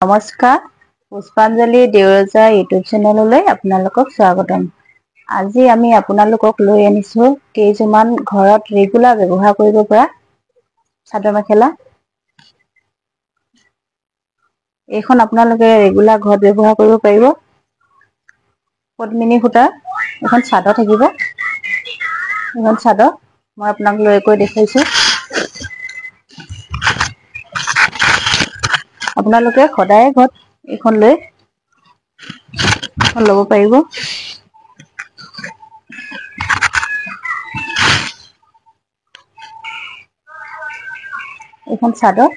নমস্কাৰ, পুষ্পাঞ্জলি দেউৰজা ইউটিউব চেনেললৈ আপোনালোকক স্বাগতম। আজি আমি আপোনালোকক লৈ আনিছোঁ কেইযোৰমান ঘৰত ৰেগুলাৰ ব্যৱহাৰ কৰিব পৰা চাদৰ মেখেলা। এইখন আপোনালোকে ৰেগুলাৰ ঘৰত ব্যৱহাৰ কৰিব পাৰিব। পদ্মিনী সূতাৰ এখন চাদৰ থাকিব। এইখন চাদৰ মই আপোনাক লৈ গৈ দেখুৱাইছোঁ। আপোনালোকে সদায় ঘৰত এইখন লৈ ল'ব পাৰিব। এইখন চাদৰ,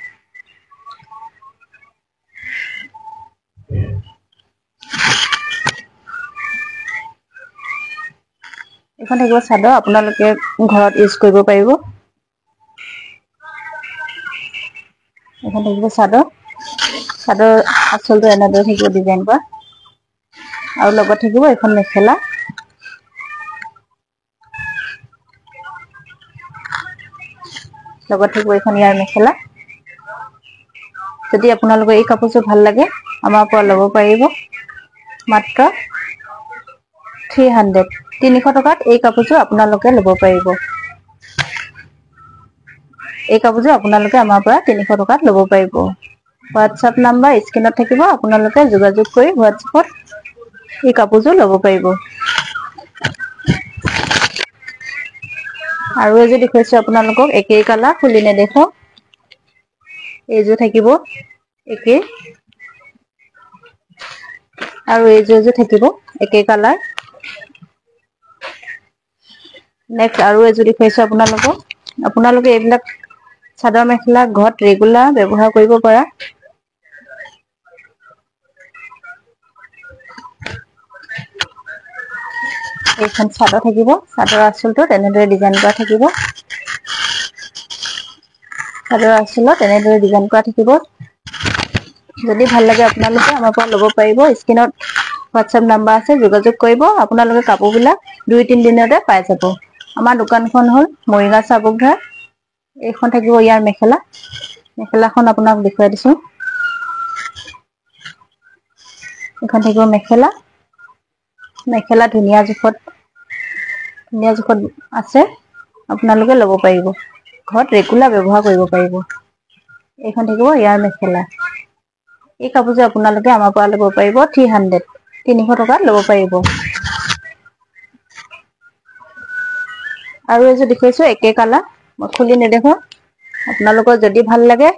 এইখন থাকিব চাদৰ, আপোনালোকে ঘৰত ইউজ কৰিব পাৰিব। এইখন থাকিব চাদৰ। চাদৰ আচলটো এনেদৰে থাকিব ডিজাইন কৰা, আৰু লগত থাকিব এইখন মেখেলা। লগত থাকিব এইখন ইয়াৰ মেখেলা। যদি আপোনালোকৰ এই কাপোৰযোৰ ভাল লাগে, আমাৰ পৰা ল'ব পাৰিব মাত্ৰ 300, 300 টকাত এই কাপোৰযোৰ আপোনালোকে ল'ব পাৰিব। এই কাপোৰযোৰ আপোনালোকে আমাৰ পৰা 300 টকাত ল'ব পাৰিব। হোৱাটছআপ নাম্বাৰ স্ক্ৰীণত থাকিব, আপোনালোকে যোগাযোগ কৰি হোৱাটছআপত এই কাপোৰযোৰ ল'ব পাৰিব। আৰু এযোৰ দেখুৱাইছো আপোনালোকক, একেই কালাৰ, খুলি নেদেখো। এইযোৰ থাকিব একেই, আৰু এইযোৰ এযোৰ থাকিব একেই কালাৰ। নেক্সট আৰু এযোৰ দেখুৱাইছো আপোনালোকক। আপোনালোকে এইবিলাক চাদৰ মেখেলা ঘৰত ৰেগুলাৰ ব্যৱহাৰ কৰিব পৰা। এইখন চাদৰ থাকিব। চাদৰ আঁচলটোত এনেদৰে ডিজাইন কৰা থাকিব। চাদৰ আঁচলত এনেদৰে ডিজাইন কৰা থাকিব। যদি ভাল লাগে আপোনালোকে আমাৰ পৰা ল'ব পাৰিব। স্ক্ৰীণত হোৱাটছআপ নাম্বাৰ আছে, যোগাযোগ কৰিব। আপোনালোকে কাপোৰবিলাক 2-3 দিনতে পাই যাব। আমাৰ দোকানখন হ'ল মৰিগাঁও চাবুকধৰা। এইখন থাকিব ইয়াৰ মেখেলা। মেখেলাখন আপোনাক দেখুৱাই দিছো। এইখন থাকিব মেখেলা। মেখেলা ধুনীয়া জোখত, ধুনীয়া জোখত আছে, আপোনালোকে ল'ব পাৰিব। ঘৰত ৰেগুলাৰ ব্যৱহাৰ কৰিব পাৰিব। এইখন থাকিব ইয়াৰ মেখেলা। এই কাপোৰযোৰ আপোনালোকে আমাৰ পৰা ল'ব পাৰিব 300, 300 টকাত ল'ব পাৰিব। আৰু এযোৰ দেখুৱাইছো একে কালাৰ, মই খুলি নেদেখো। আপোনালোকৰ যদি ভাল লাগে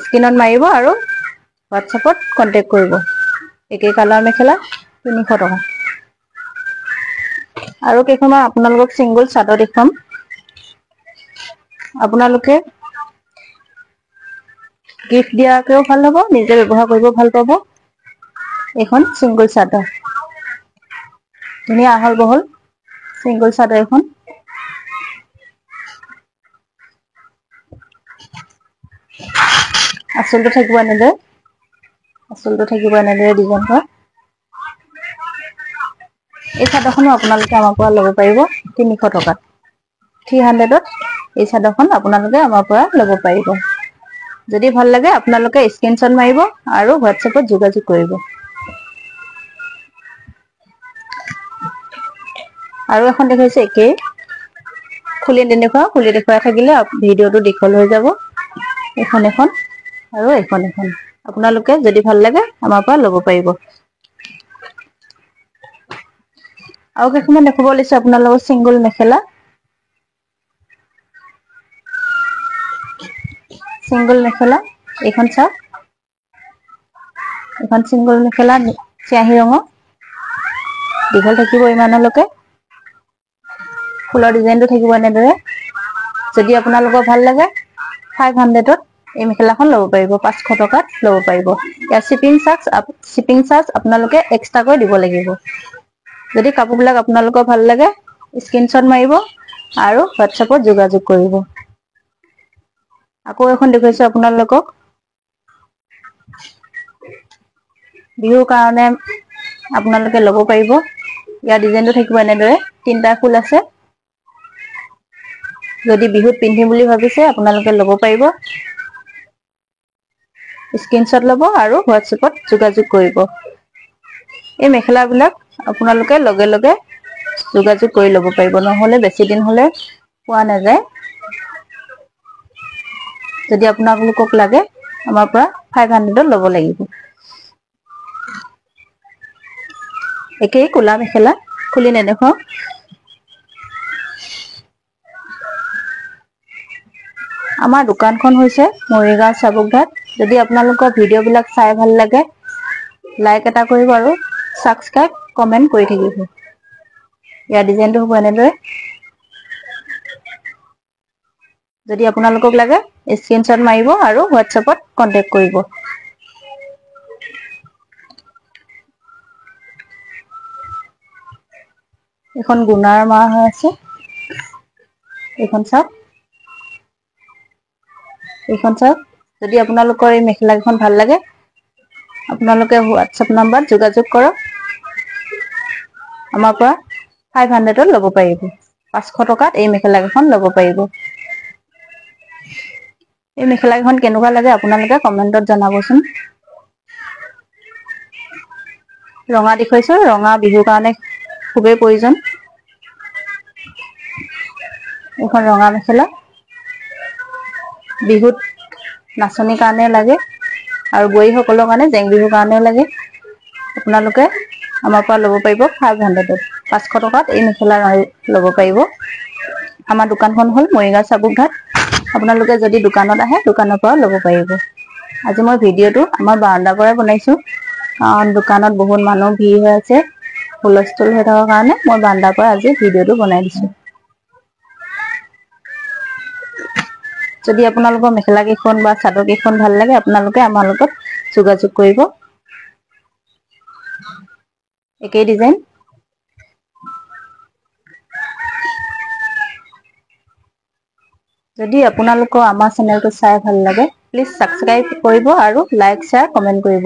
স্ক্ৰীণত মাৰিব আৰু হোৱাটছএপত কণ্টেক্ট কৰিব। একে কালাৰ মেখেলা 300 টকা। আৰু কেইখনমান আপোনালোকক ছিংগল চাদৰ দেখুৱাম। আপোনালোকে গিফ্ট দিয়াকেও ভাল হ'ব, নিজে ব্যৱহাৰ কৰিব ভাল পাব। এইখন ছিংগল চাদৰ, ধুনীয়া আহল বহল ছিংগল চাদৰ এখন। আচলটো থাকিব এনেদৰে, আচলটো থাকিব এনেদৰে ডিজাইন কৰা। এই চাদৰখনো আপোনালোকে আমাৰ পৰা ল'ব পাৰিব 300 টকাত। 300ত এই চাদৰখন আপোনালোকে আমাৰ পৰা ল'ব পাৰিব। যদি ভাল লাগে আপোনালোকে স্ক্ৰীনশ্বট মাৰিব আৰু হোৱাটছএপত যোগাযোগ কৰিব। আৰু এখন দেখুৱাইছে একেই, খুলি নেদেখুৱাওঁ, খুলি দেখুৱাই থাকিলে ভিডিঅ'টো দীঘল হৈ যাব। এইখন এখন আৰু এইখন এখন, আপোনালোকে যদি ভাল লাগে আমাৰ পৰা ল'ব পাৰিব। আৰু কেইখনমান দেখুৱাব লৈছো আপোনালোকৰ ছিংগল মেখেলা। ছিংগল মেখেলা এইখন চাওক, এইখন ছিংগল মেখেলা চিয়াহী ৰঙৰ, দীঘল থাকিব ইমানলৈকে। ফুলৰ ডিজাইনটো থাকিব এনেদৰে। যদি আপোনালোকৰ ভাল লাগে 500ত এই মেখেলাখন ল'ব পাৰিব, 500 টকাত ল'ব পাৰিব। ইয়াৰ শ্বিপিং চাৰ্জ আপোনালোকে এক্সট্ৰাকৈ দিব লাগিব। যদি কাপোৰবিলাক আপোনালোকৰ ভাল লাগে স্ক্ৰীনশ্বট মাৰিব আৰু হোৱাটছএপত যোগাযোগ কৰিব। আকৌ এখন দেখুৱাইছো আপোনালোকক, বিহুৰ কাৰণে আপোনালোকে ল'ব পাৰিব। ইয়াৰ ডিজাইনটো থাকিব এনেদৰে, 3টা ফুল আছে। যদি বিহুত পিন্ধিম বুলি ভাবিছে আপোনালোকে ল'ব পাৰিব। স্ক্ৰীনশ্বট ল'ব আৰু হোৱাটছএপত যোগাযোগ কৰিব। এই মেখেলাবিলাক আপোনালোকে লগে লগে যোগাযোগ কৰি ল'ব পাৰিব, নহ'লে বেছি দিন হ'লে পোৱা নাযায়। যদি আপোনালোকক লাগে আমাৰ পৰা 500 ল'ব লাগিব। একেই ক'লা মেখেলা, খুলি নেদেখুৱাওঁ। আমাৰ দোকানখন হৈছে মৰিগাঁও চাবুকঘাট। যদি আপোনালোকৰ ভিডিঅ'বিলাক চাই ভাল লাগে লাইক এটা কৰিব আৰু ছাবস্ক্ৰাইব কমেণ্ট কৰি থাকিব। ইয়াৰ ডিজাইনটো হ'ব এনেদৰে। যদি আপোনালোকক লাগে স্ক্ৰীনশ্বট মাৰিব আৰু হোৱাটছএপত কণ্টেক্ট কৰিব। এইখন গুণাৰ মাহ হৈ আছে, এইখন চাওক, এইখন চাওক। যদি আপোনালোকৰ এই মেখেলাকেইখন ভাল লাগে আপোনালোকে হোৱাটছএপ নাম্বাৰত যোগাযোগ কৰক। আমাৰ পৰা 500 ল'ব পাৰিব। 500 টকাত এই মেখেলাকেইখন ল'ব পাৰিব। এই মেখেলাকেইখন কেনেকুৱা লাগে আপোনালোকে কমেণ্টত জনাবচোন। ৰঙা দেখুৱাইছো, ৰঙা বিহুৰ কাৰণে খুবেই প্ৰয়োজন। এইখন ৰঙা মেখেলা বিহুত নাচনীৰ কাৰণে লাগে আৰু বোৱাৰীসকলৰ কাৰণে জেং বিহুৰ কাৰণেও লাগে। আপোনালোকে আমাৰ পৰা ল'ব পাৰিব 500, 500 টকাত এই মেখেলা ল'ব পাৰিব। আমাৰ দোকানখন হ'ল মৰিগাঁও চাবুকঘাট। আপোনালোকে যদি দোকানত আহে দোকানৰ পৰা ল'ব পাৰিব। আজি মই ভিডিঅ'টো আমাৰ বাৰাণ্ডাৰ পৰাই বনাইছোঁ, কাৰণ দোকানত বহুত মানুহ ভিৰ হৈ আছে, হুলস্থুল হৈ থকাৰ কাৰণে মই বাৰাণ্ডাৰ পৰা আজি ভিডিঅ'টো বনাই দিছোঁ। যদি আপোনালোকৰ মেখেলা কেইখন বা চাদৰ কেইখন ভাল লাগে আপোনালোকে আমাৰ লগত যোগাযোগ কৰিব। একেই ডিজাইন। যদি আপোনালোকৰ আমাৰ চেনেলটো চাই ভাল লাগে প্লিজ ছাবস্ক্ৰাইব কৰিব আৰু লাইক শ্বেয়াৰ কমেণ্ট কৰিব।